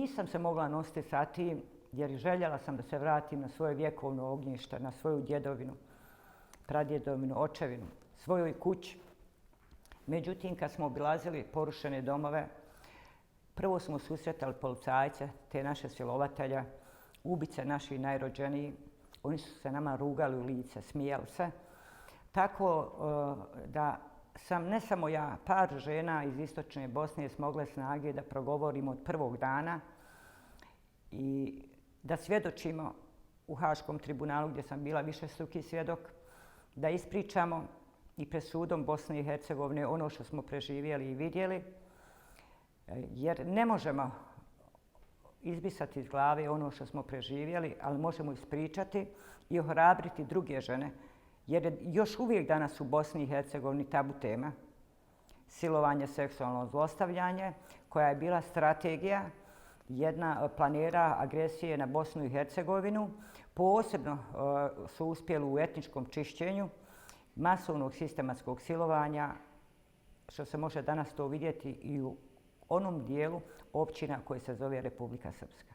nisam se mogla nositi sa tim jer željela sam da se vratim na svoje vjekovno ognjište, na svoju djedovinu, pradjedovinu, očevinu, svojoj kući. Međutim, kad smo obilazili porušene domove, prvo smo susretali policajce, te naše silovatelje, ubice naših najrođenijih. Oni su se nama rugali u lice, smijali se. Tako da sam, ne samo ja, par žena iz istočne Bosne smogle snage da progovorimo od prvog dana i da svjedočimo u Haškom tribunalu gdje sam bila višestruki svjedok, da ispričamo i pred sudom Bosne i Hercegovine ono što smo preživjeli i vidjeli, jer ne možemo izbrisati iz glave ono što smo preživjeli, ali možemo ispričati i ohrabriti druge žene, jer je još uvijek danas u Bosni i Hercegovini tabu tema. Silovanje, seksualno zlostavljanje, koja je bila strategija jedna planera agresije na Bosnu i Hercegovinu. Posebno su uspjeli u etničkom čišćenju, masovnog sistematskog silovanja, što se može danas to vidjeti i u onom dijelu općina koje se zove Republika Srpska.